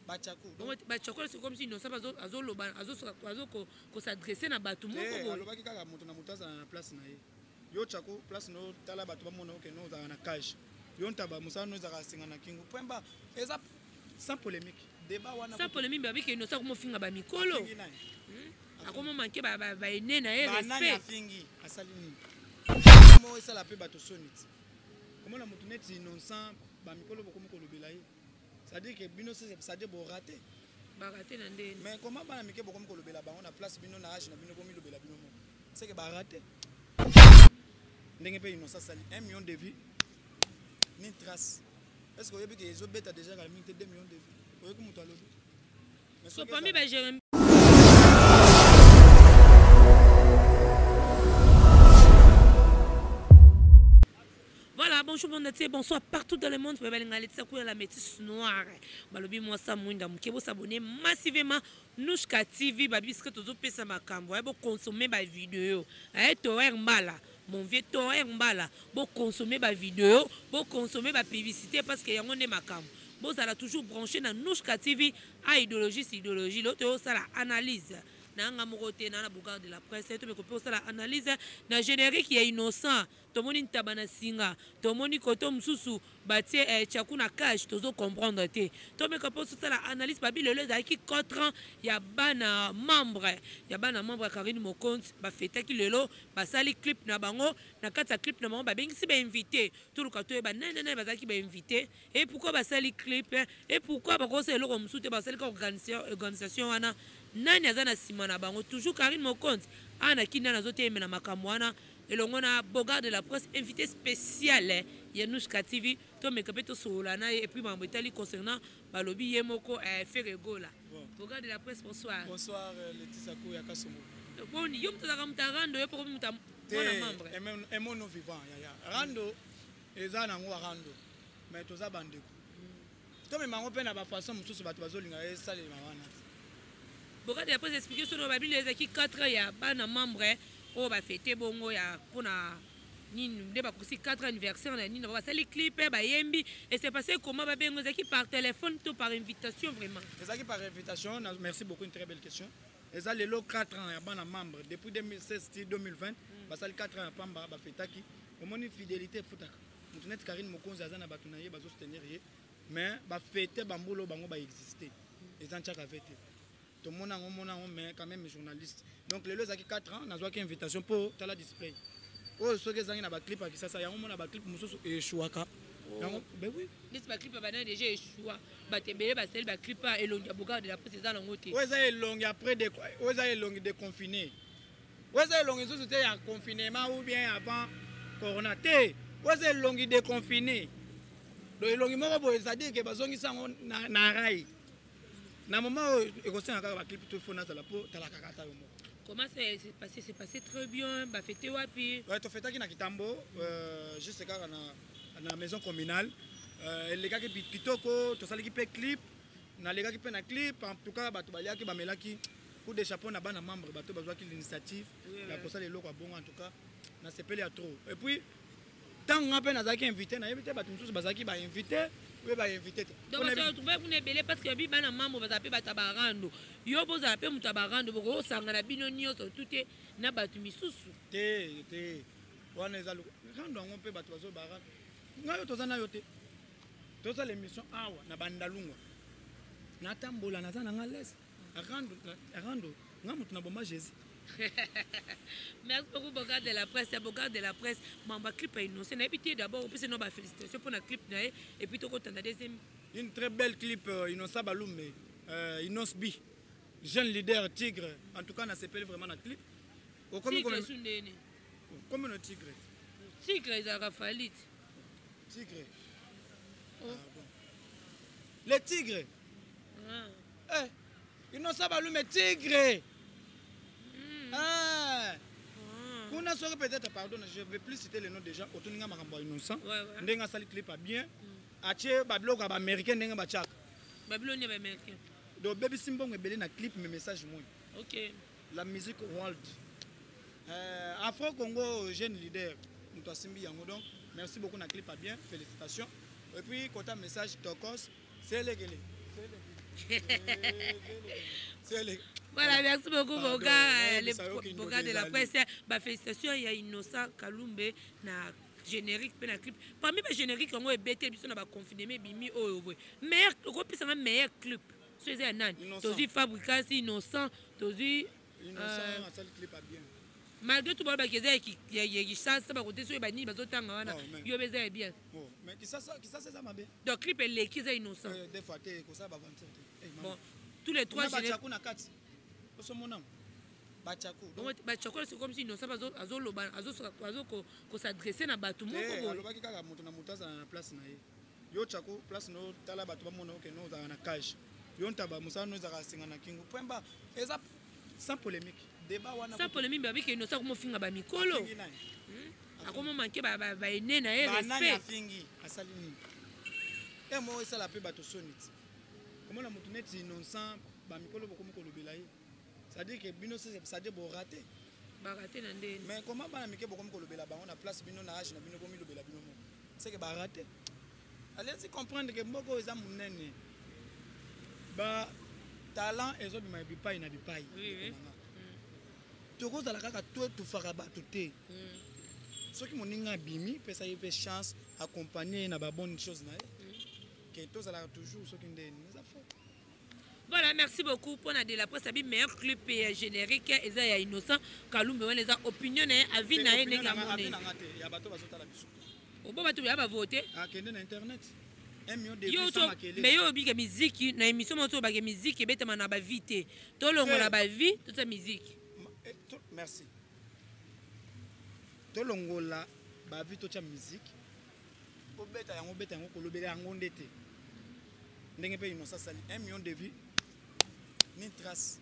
Bachaku. Bongo bachaku c'est comme si innocent azoloba azokos'adresser na bato moko boye. Alobaki kaka moto na moto azala na place na ye. Yo Chaku, place no tala bato bamona okende ozala na cage. Yo ntaba mosala no ezalaka singa na kingo. Point barre. Eza sans polémique. Débat wana. Sans polémique, babiki innocent akomofinga bamikolo. Akomo manquer baene na ye respect. Afingi asali nini? Mo esala mpe bato soni ti. Komona moto neti innocent bamikolo bokomi kolobela ye. C'est-à-dire que bino c'est-à-dire bo raté. Ba raté na ndeni. Mais comment bana mike bokomi kolobela bango na place bino na âge na bino bomi lobela bino moko. C'est que ba raté. Ndenge pe innocent sali 1 million de vues ni trace. Est-ce que oyebi que ezo beta déjà kala mingi te 2 millions de vues. Oyebi moto alobi. Mais so parmi ba Jérémy. Voilà, bonjour monde entier, bonsoir partout dans le monde. Balinga letisa kuya la métisse noire. Balobi moi sa mwinda muke bo s'abonner massivement Nouchka TV ba biske tozo pesa makambo, bo consommer ba vidéo. Eh toer mbala, mon vieux toer mbala, bo consommer ba vidéo, bo consommer ba publicité parce que yango nde makambo. Bozala toujours branché na Nouchka TV a idéologie c'est idéologie, l'autre sala analyse. Na nga moko te na na Bogard de la presse, to meko pe osala analyse na générique ya innocent. Tomoni ntaba na singa, tomoni koto mosusu batie Chaku na cage, tozo comprendre te. Tomeka mpo tosala analyse babi lelo ezalaki 4 ans ya bana membre ya bana membre ya Carine Mokonzi bafetaki lelo, basali clip na bango. Na kati ya clip na bango babengisi ba invité, toluka toyeba nani nani bazalaki ba invité et pourquoi basali clip et pourquoi bakosala eloko mosusu te, basali ka organisation wana nani aza na nsima na bango. Toujours Carine Mokonzi ana kini nani azotelemela makambo wana elongo na Bogard de la presse, invité spécial ya Nouchka TV. Tomeka mpe tosolola na ye et puis makambo etali concernant balobi ye moko Ferre Gola. Bon. Bogard de la presse, bonsoir. Bonsoir, Laetitia Kouya Kasongo. Boni, yo moto azalaka moto ya rando, yo mpo moto ya mwana membre. Aimons-nous vivant, yaya. Rando, eza nango ya rando. Mais toza bandeko. Tomema yango mpe na ba façon mosusu bato bazolinga esalema wana. Bogard de la presse, expliquer sono babili ezalaki 4 ya bana membre oyo bafete bongo ya mpona nini nde bakosi 4 anniversaire na nini, basali clip bayembi. Et c'est passé comment? Babengo ezalaki par téléphone to par invitation vraiment? Ezalaki par invitation. Merci beaucoup, une très belle question. Eza lelo 4 ans ya bana membre depuis 2016 ti 2020, basali 4 ans ya pamba bafetaki. Omoni fidélité efutaka. Moto neti Carine Mokonzi aza na bato na ye bazosoutenir ye, mais bafete bambula oyo bango baexiste eza ntiaka ve te. Tomona yango, mona yango, mais quand même journaliste. Donc lelo ezalaki 4 ans, nazwaki invitation mpo tala display oyo soki ezangi na baclip ya Kisasa yango, mona baclip mosusu échouaka yango, ben oui. Neti baclip ya banani déjà échoua, bato ebele basali baclip ya elongi ya Bogard de la presse eza nango te. Oyo eza elongi après de, oyo eza elongi déconfiné, oyo eza elongi lisusu te ya confinement ou bien avant corona te, oyo eza elongi déconfiné. Donc elongi moko boye, c'est-à-dire ke bazongisa yango na rail. Na moment oyo ekosenga kaka baclip to fo nazala mpo tala kaka ata yo moko. Comment ça s'est passé? C'est passé très bien. Bafete wapi? Ouais, tofetaki na Kitambo, juste kaka na maison communale. Elekaki kitoko, tosalaki mpe clip, nalekaki mpe na clip. En tout cas bato baliaki bamelaki, coup de chapeau na bana membre, bato bazwaki l'initiative ya kosala eloko ya bongo. En tout cas nasepeli ya trop. Et puis ntango nga mpe nazalaki invité, nayebi te bato mosusu bazalaki bainvité oyo bainvité te. Donc retrouve kuna ebele parce que bi bana mambo bazala mpe bato ya barando, yo bozala mpe moto ya barando, bokosangana bino nyonso tu te na bato misusu. Te te, wana eza rando yango mpe bato bazo barando. Ngai oyo toza na yo te, tozala émission awa na bandalungwa, natambola naza na nga lese rando rando, nga moto na boma Jésus. Merci beaucoup Bogard de la presse. Bogard de la presse, mamba clip ya innocent nayebi te. D'abord opesi no bafélicitation mpona clip na ye et puis tokotanda deuxième. Une très belle clip, Innocent Balume, Innos B, jeune leader tigre. En tout cas nasepeli vraiment na clip. Okomi Tigre su ndeni? Okomi no tigre. Tigre ezalaka falite. Tigre. Oh. Ah, bon. Le tigre. Ah. Eh, Innocent Balume tigre. Ah. Kuna soki peut-être, pardon, je vais plus citer le nom des gens, otoninga makambo ya Innocent. Ndenge asali clip ya bien, atie babiloko ya baaméricain ndenge batiaka. Babiloko ya baaméricain. Donc bebisi mbongo ebele na clip, mais message moi. Ok. La musique world. Afro Congo jeune leader moto asimbi yango. Donc merci beaucoup na clip ya bien, félicitations. Et puis kota message tokos selekele. Voilà, merci beaucoup, Boga, le Boga de la presse. Bah, félicitations, il y a Innocent Kalumbe, na générique pe na clip. Parmi les génériques, on a bête, biso na ba confiné, bimi, oh, oh, meilleur, on a meilleur clip. So eza nani? Tozui Fabricas, Innocent, tozui Innocent asali clip a bien. Malgré tout balobaki eza ya Kisasa, bakote soki banini bazotanga wana, yo eza ya bien. Mais Kisasa, Kisasa eza mabe. Donc clip eleki eza Innocent. Des fois te kosala baventure te. Bon, tous les trois bachaku na kati osomona bachaku. Bachaku, c'est comme si Innocent azoloba, azokosadresse na bato moko boye. Alobaki kaka moto na moto azala na place na ye. Yo chaku place no tala bato bamona oke no ozala na cage. Yo ntaba mosala no ezalaka singa na kingo. Point barre. Eza sans polémique. Débat wana. Sans polémique, babiki Innocent akomofinga bamikolo. Akomo manke baene na ye respect. Afingi asali nini? E moko esala mpe bato soni ti komona motu neti Innocent, bamikolo bokomi kolobela ye, c'est-à-dire que bino, c'est-à-dire boraté. Baraté na ndeni? Mais comment bana mike bokomi kolobela bango na place bino na age na bino bomilobela bino moko? C'est que baraté. Allez comprendre que mboka oyo eza monene, ba talent ezobima bipai na bipai. Tokozala kaka to tufaka bato te. Soki moninga abimi, pesa ye mpe chance, accompagne ye na babonne chose na ye ke tozalaka toujours soki ndeni eza faux. Voilà, merci beaucoup pour de la presse. Abi meilleur clip et générique eza ya Innocent Kalumbe, wana eza opinion na ye, avis na ye ndenge amoni. Ya bato bazotala biso. Obo bato ya bavote. Akende na internet, 1 million de yo vues sans makelele. Mais yo obika miziki na émission moko obake miziki ebetama na bavues te, tolongola bavues, tota miziki. Merci. Tolongola bavues, totya musique, obeta yango, obeta yango, kolobela yango nde te. Ndenge mpe Innocent asali 1 million de vues ni trace.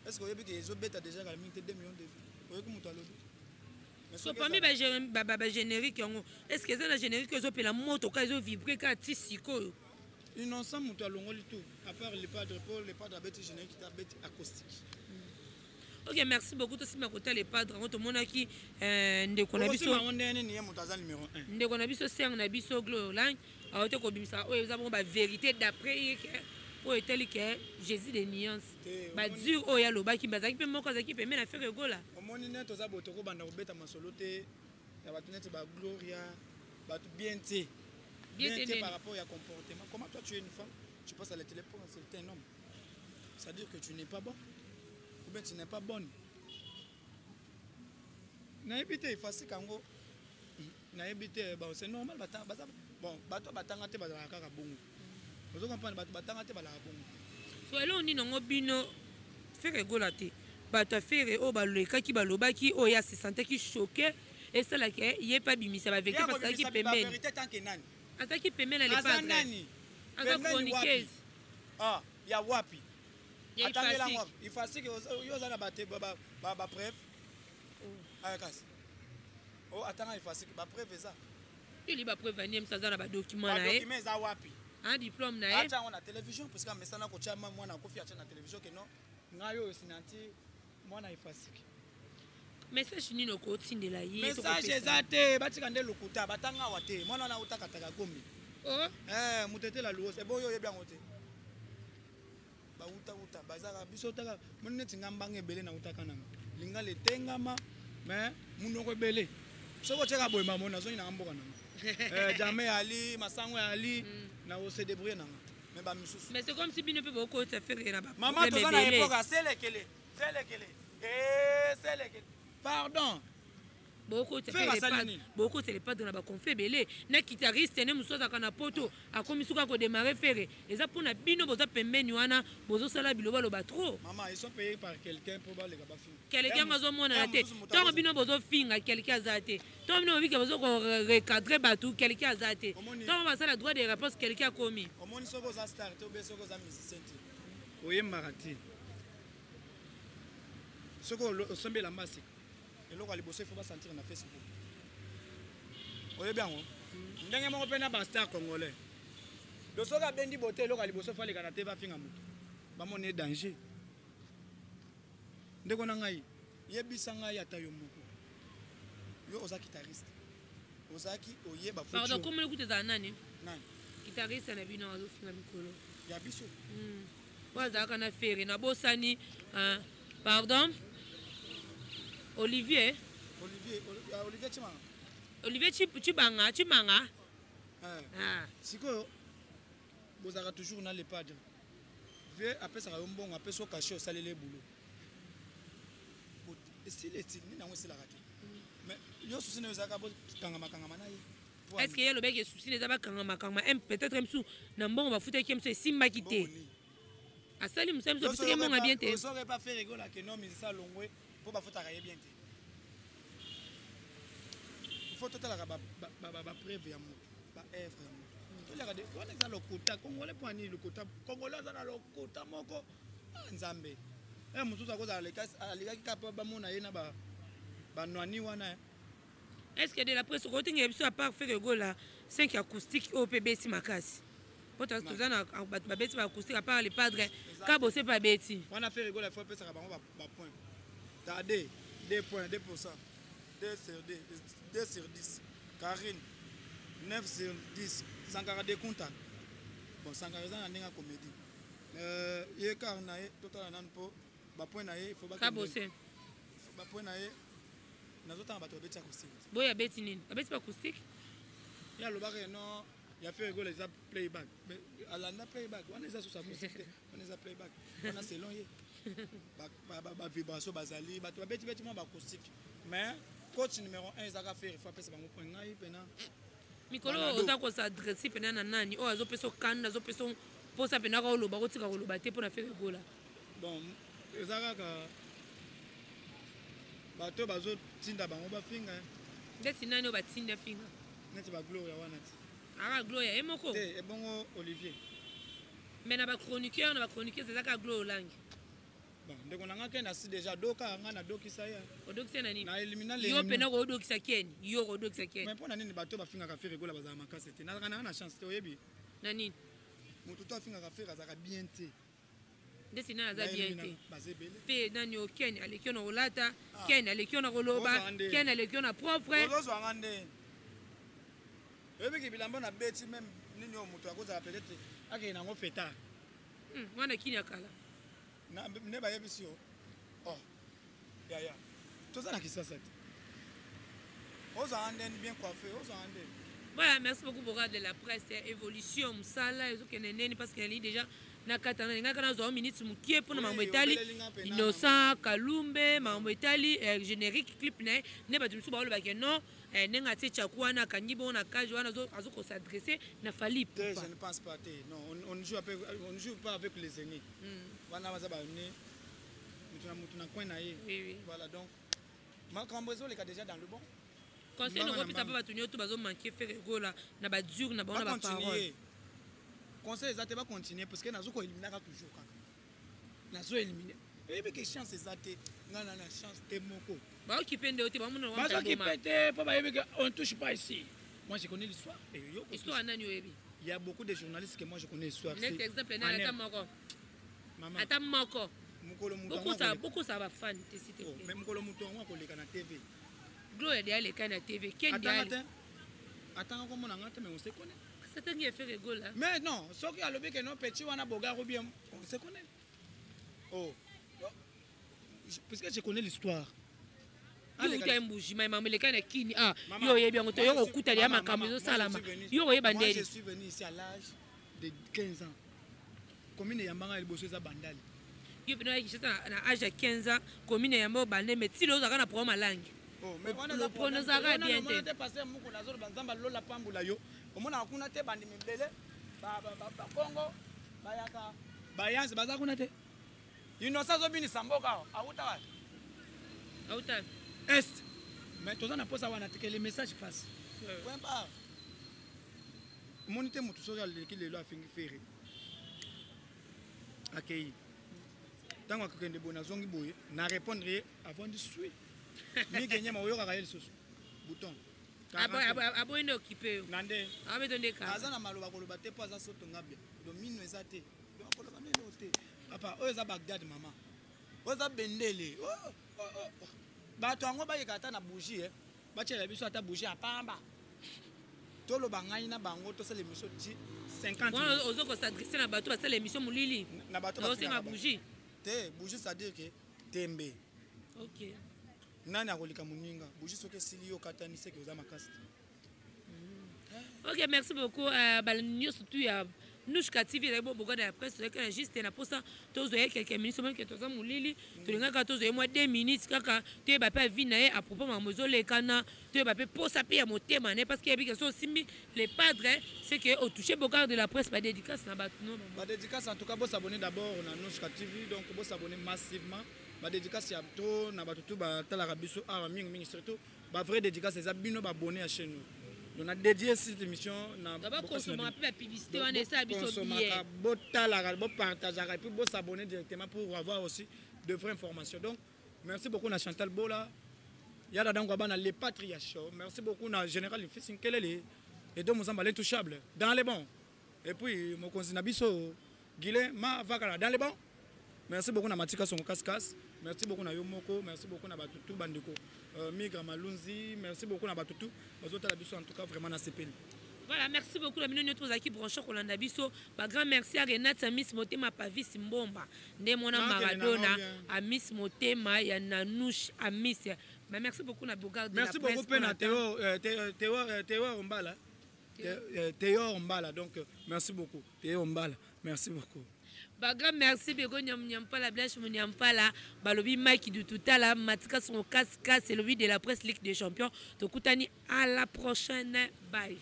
Est ce que oyebi ke ezobeta déjà kala mingi te 2 millions de vues? Oyoki moto alobi? So parmi bagénérique yango, est ce que eza na générique ezopela moto ka ezovibre kaka ti sikoyo? Innocent moto alongoli tout à part le padre, po le padre abeti générique te, abeti acoustique. Ok, merci beaucoup. Tosima kotala le padre yango, tomonaki ndeko na biso. Yango ndenge nini ye moto aza numéro 1? Ndeko na biso, sere na biso Glolang aote kobimisa oyo eza bongo bavérité d'après ye ke oyo etali ke Jésus de nuance, badure oyo alobaki, bazalaki mpe moko azalaki pembe na Ferre Gola. Omoni nde toza boye, tokobanda kobeta masolo te ya bato neti bagloria, bato bien te. Bien te. Par rapport ya comportement, comment toi tu es une femme, tu passes à la télé pour insulter un homme, c'est à dire que tu n'es pas bon ou bien tu n'es pas bonne. Nayebi te efasika yango, nayebi te. Bon, c'est normal, baza bon, bato batanga te, bazalaka kaka bongo. Ozo comprendre, bato batanga te, balaka bongo. So eloko nini yango bino Ferre Gola te, bato ya Ferre oyo balekaki balobaki oyo asesantaki choqué, esalaki ye mpe abimisa bavérité parce azalaki pembeni, azalaki pembeni na le padre, aza chroniqueuse. Ah, ya wapi? Atangelango ifasiki. Yo oza na bapreuve aya kasi o atanga ifasiki, bapreuve eza? Eli bapreuve ani mso aza na badocument na ye. Badocument eza wapi? Un diplôme na ye. Atia yango na télévision, parce que amesana kotia mwana akofi, atia na télévision ke non, ngai oyo sinanti mwana ifasiki. Message nini okotindela ye? Message eza te, batika nde lokuta, batanga awa te. Mwana wana autakataka gombe. Oh. Moto etela luosi ebo oyo oyebi yango te. Bautauta bazaka biso taka moni neti nga mbanga ebele nautaka nanga lingala etengama, mais munoko ebele soki otiaka boye mamo nazongi nanga mboka nanga jamais ali masango ya ali na ose débrouiller nanga, mais bamisusu. Mais c'est comme si bino mpe bokotisa Ferre na Mama, toza na époque selekele selekele selekele, pardon. Bokotisa le padre na baconflit ebele na guitariste ne mosusu azalaka na poto, akomi suka kodémarrer Ferre. Eza mpona bino boza pembeni wana, bozosala bilobaloba trop. Mama, ils sont payés par quelqu'un pour baleka bafinga. Quelqu'un yango azomonana te. Ntango bino bozofinga, quelqu'un aza te. Ntango bino bobika bozokorecadre bato, quelqu'un aza te. Ntango basala droit de réponse, quelqu'un akomi. Omoni, soki oza star te obe soki oza musicien te, oyembaka te, soki osombi elamba sika, eloko ya liboso ifo basentir na Facebook. Oyebi yango ndenge moko mpe na bastar congolais. Do soki abendi bote, eloko ya liboso faleka na te bafinga moto, bamona ye danger. Ndeko na ngai, yebisa ngai ata yo moko, yo oza guitariste, ozalaki oyeba. Pardon, komona kuta ezala nani? Nani? Guitariste na bino azofinga mikolo. Ya biso? Oyo azalaka na Ferre nabosani, pardon, Olivier. Olivier, Olivier Chimanga. Olivier Chibanga, Chimanga. Ah. Sikoyo bozalaka toujours na Le Padre. Vie apesaka yo mbongo, apesi yo cachet, osaleli ebulo, esili, etili nini yango esilaka te. Mais yo susi na yo ezalaka bokangama-kangama na ye. Est ce que ye alobaki susi na eza bakangama-kangama? Peut-être mosusu na mbongo bafutaki ye mosusu esimbaki te, asali mosala mosusu, apesaki ye mbongo bien te. Osoki pa Ferre Gola ke non, musicien alongwe mpo bafutaka ye bien te. Il faut totalaka bapreuve ya motu, baœuvre ya motu. Toliaka de wana eza lokuta. Congolais, mpo anini lokuta? Congolais aza na lokuta moko. Nzambe e mosusu akozala alekaki kaka mpo bamona ye na banwani wana. Est ce que de la presse okotinga biso, à part Ferre Gola, 5 acoustique oyo mpe ebeti makasi? Po toza na bato babeti baacoustique à part Le Padre, Kabose mpe abeti. Wana Ferre Gola faut apesaka bango bapoint ta d 2 points, 2%, 2 sur 2, 2 sur 10. Karine, 9 sur 10. Sankara de Kunta, bon, Sankara eza na ndenge ya comédie. Ye kar na ye, totala nanu mpo bapoint na ye, faut Kabose. Bapoint na ye, nazotanga bato babeti acoustique. Boye abeti nini? Abeti baacoustique. Ye alobaka non, ya Ferre Gola eza playback. Mais alanda playback wana, eza susu acoustique te, wana eza playback wana selon ye. Bavibration bazali, bato babeti beti mwa baacoustique, mais coach numéro 1 ezaka Ferre, faut apesa bango point. Ngai mpena Mikolo oyo oza kos'adresser mpena na nani oyo azopesa okanda, azopesa mposa mpena ka oloba, kotika koloba te mpona Ferre Gola? Bon, eza kaka bato bazotinda bango bafinga. Ndeti nani oyo batinda finga? Neti bagloria wana ti. Aka Gloria ye moko? Te, ebongo Olivier. Mais na bachroniqueur, na bachroniqueuse, eza kaka Glo Olangi. Bon, ndeko na nga ke nasi déjà doka nga, nadokisa ye. Odokisa na nini? Na élimina. Yo mpena koodokisa Keni, yo koodokisa Keni. Mais mpo na nini bato bafingaka Ferre Gola bazala makasi te? Nazalaka nanga na chance te, oyebi. Na nini? Moto to afingaka Ferre azalaka bien te. Ndeti nani aza bien te? Baza ebele. Mpe nani o Ken aleki yo na kolata, Ken aleki yo na koloba, Ken aleki yo na propre? Ozozwanga nde oyebiki bilamba na beti même nini oyo moto akozala peut-être akende nango feta. Wana kini ya kala. Nde bayebisi yo, oh yaya, toza na Kisasa te. Ozwanga nde bien coiffé, ozwanga nde. Voilà, merci beaucoup, Bora de la presse. Évolution, mosala ezokende neni? Parce que nali déjà na kati na ngai, kana nazwa minute mokie mpona makambo etali Innocent Kalumbe, makambo etali générique clip na ye. Nde bato mosusu baolobake non, ndenge atie tchaku wana, akangi bongo na cage wana, azokos'adresser na Fally. Te, je ne pense pas te. Non, on ne joue pas avec les aînés. Wana baza bane, mutu na mutu na coin na ye. Voilà, donc makambo ezoleka déjà dans le bon. Conseil nokopesa mpe bato nyonso bazomanquer Ferre Gola na badure na bango na baparole? Conseil eza te, bacontinue, parce que nazo koéliminaka toujours kaka, nazo élimine. Oyebi ke chance eza te, ngai na chance te moko. Baokipe nde te, bamona. Bazokipe te mpo bayebi ke on ne touche pas ici. Moi, je connais l'histoire. Histoire nani oyebi? Il y a beaucoup de journalistes que moi je connais l'histoire. Net exemple nani? Ata moko, ata moko. Mokolo Bokosa bafani te, s'il te plaît. Mais mokolo moto yango akoleka na TV. Gloria de aleka na TV, Ken. Atanga te, atanga komona nga te, mais on se connaît. Atangi ya Ferre Gola. Mais non, soki alobi ke non, petit wana Bogar ou bien on se connaît. Oh, puisque je connais l'histoire. Yo uta Mbujima, makambo eleka na Kini. Ah, yo oyebi yango te? Yo kokutala ya makambo ezosalama, yo koyeba ndeni? Je suis venu ici à l'âge de 15 ans. Commune eyambanga liboso eza Bandali. Yo mpena oyaki Kinshasa na âge ya 15 ans, commune eyamba oyo Bandali, mais tilo ozalaka na problème alangi, lopono ozalaka bien te. Te, pasteur moko nazoloba, Nzambe alola pambola yo. Omonaka kuna te, bandimi ebele bakongo bayaka, bayanse baza kuna te. Innocent azobinisa mboka awa, awuta wapi? Auta est. Mais toza na mposa wana te, que le message passe, point barre. Omoni te, motu soki aleki lelo afingi Ferre, akei, ntango akokende boye, nazongi boye na répondre ye, avandi sui mike nyema, oyokaka ye lisusu bouton. Aboyi nde okipe yo. Na nde abeto nde kaka. Aza na maloba koloba te mpo aza sotonga bia domino eza te. Donc akoloba nelo te. Papa, oyo eza Bagdad, mama, oyo eza bendele. Bato yango bayeka ata na bougie, batiela biso ata bougie ya pamba. Toloba ngai na bango, tosala émission ti 50 minutes. Ozo ko s'adresser na bato basala émission molili. Na bato basenga bougie. Te, bougie, c'est-à-dire que tembe. OK. Nani akolika moninga? Bougie soki esili, yo okatani, seke oza makasi te. OK, merci beaucoup. Bala nyonso tu ya Nouchka TV ezali bobogada ya presse. Tozalaki na juste na posa tozwa ye quelques minutes. Omoni ke toza molili, tolingaka tozwa ye mwa 2 minutes kaka, toyeba mpe avis na ye à propos makambo ezolekana, toyeba mpe posa mpe ya motema na ye, parce que yebi ke so osimbi le padre, c'est que otouche Bogard de la presse. Badédicace na bato no? Badédicace, en tout cas, bosabonner d'abord na Nouchka TV. Donc bosabonner massivement. Badédicace ya to na bato tu batalaka biso awa, mingimingi surtout bavrai dédicace eza bino baabonnés ya chaîne. Donc na dédié cette émission na Baconsommaka mpe bapublicité wana, esala biso bien. Botalaka, bopartageaka et puis bosabonner directement pour avoir aussi de vraies informations. Donc merci beaucoup na Chantal Bola Yada Dango Abana, les Patria Show. Merci beaucoup na Général Fils Nkelele et donc Mozamba l'intouchable dans les bons, et puis mokonzi na biso Guilin Mavakala dans les bons. Merci beaucoup na Matika Songo Kaskas. Merci beaucoup na yo moko. Merci beaucoup na batutu bandeko, Migra Malunzi. Merci beaucoup na batutu bazotala biso. En tout cas, vraiment na sepeli. Voilà, merci beaucoup na bino nyonso tozalaki branché kolanda biso. Bagrand merci à Renate Amis Motema, Pavis Mbomba nde mwana Maradona Amis Motema ya Nanouche Amis. Mais merci beaucoup na Bogard. Merci beaucoup mpe na Théo, Théo, Théo Mbala, Théo Mbala. Donc merci beaucoup Théo Mbala, merci beaucoup. Bagrand merci Bego Nyampala, Blanche Munyampala, balobi Mike Dututala, Matika Son Kaskas, elobi de la presse, Ligue des champions. Tokutani à la prochaine, bye.